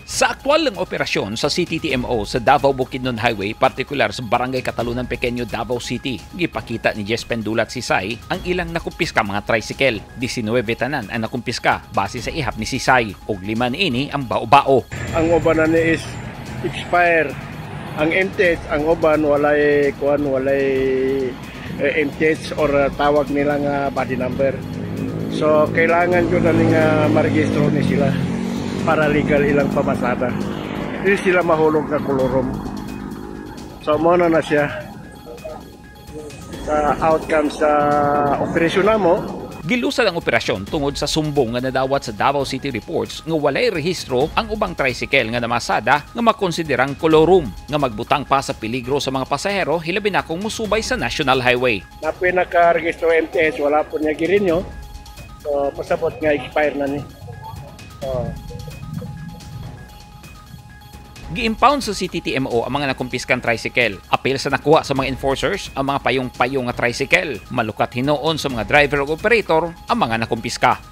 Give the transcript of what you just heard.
Sa aktwal ng operasyon sa CTTMO sa Davao Bukidnon Highway, partikular sa Barangay Catalunan Pequeño, Davao City, gipakita ni Jess Pendulat Sisay ang ilang nakumpiska mga tricycle. 19 tanan ang nakumpiska base sa ihap ni Sisay, ug 5 niini ang bao-bao. Ang uban na ni is expire. Ang MTH, ang uban walay kuan, walay MTH or tawag nila nga body number. So kailangan ko na ni nga marehistro ni sila para legal ilang pamasada. Hindi sila mahulog na kolorum. So mo na na siya sa outcome sa operasyon namo. Gilusad ang operasyon tungod sa sumbong nga nadawat sa Davao City Reports nga walay rehistro ang ubang tricycle nga namasada nga makonsiderang kolorum nga magbutang pa sa peligro sa mga pasahero, hilabi na kung musubay sa National Highway. Napoy nakarehistro MTS, wala po niya girinyo. So pasabot nga expire na ni. So, Gi-impound sa CTTMO ang mga nakumpiskang tricycle. Apil sa nakuha sa mga enforcers ang mga payong-payong nga tricycle. Malukat hinuon sa mga driver ug operator ang mga nakumpiska.